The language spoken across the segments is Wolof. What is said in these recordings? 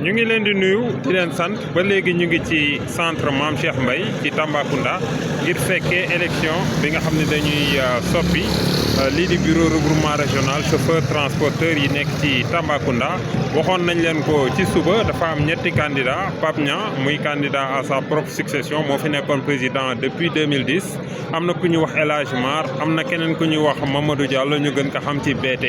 ñu ngi leen di nuyu di leen sant ba léegi ñu ngi ci centre Mame Cheikh Mbaye ci Tambacounda ngir fekkee élection bi nga xam ne dañuy soppi lii di bureau regroupement régional chauffeur transporteur yi nekk ci Tambacounda. waxoon nañ leen ko ci suba dafa am ñetti candidat Pape Niang muy candidat à sa propre succession moo fi nekkoon président depuis 2010 am na ku ñu wax El Hadj Mar am na keneen ku ñuy wax Mamadou Diallo ñu gën ko xam ci BT.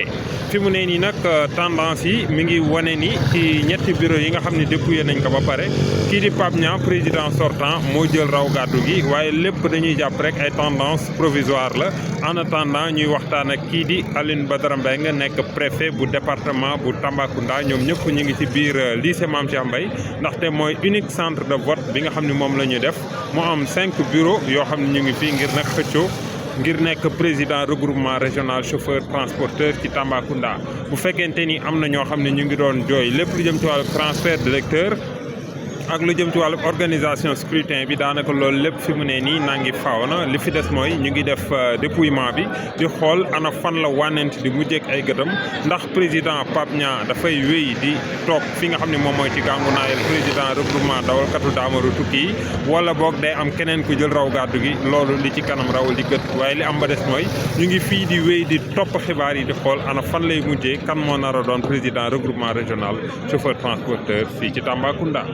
fi mu ne nii nag tendance yi mi ngi wane ni ci ñetti bureau yi nga xam ne dépouillé nañ ko ba pare kii di Pape Niang président sortant moo jël raw gàddu gi waaye lépp dañuy jàpp rek ay tendance provisoire la en attendant ñuy waxtaan ak kii di Alioune Badara Mbengue nga nekk préfet bu département bu Tambacounda ñoom ñëpp ñu ngi ci biir lycée Mame Cheikh Mbaye ndaxte mooy unique centre de vote bi nga xam ne moom la ñu def mu am 5 bureaux yoo xam ne ñu ngi fii ngir nag xëccoo ngir nekk président regroupement régional chauffeur transporteur ci Tambacounda. bu fekkente ni am na ñoo xam ne ñu ngi doon jooy lépp lu jëm ci wàllu transfert d'électeurs ak lu jëm ci wàllu organisation scrutin bi daanaka loolu lépp fi mu ne nii naa ngi faaw na li fi des mooy ñu ngi def dépouillement bi di xool ana fan la wànnent di mujjeek ay gëtam ndax président Pape Niang dafay wéy di toog fi nga xam ne moom mooy ci gàngunaayal président regroupement dawalkatu daamaru tukki yi wala boog day am keneen ku jël raw gàddu gi loolu li ci kanam raw li gët waaye li am ba des mooy ñu ngi fii di wéy di topp xibaar yi di xool ana fan lay mujjee kan moo nar a doon président regroupement régional chauffeur transporteur fii ci Tambacounda.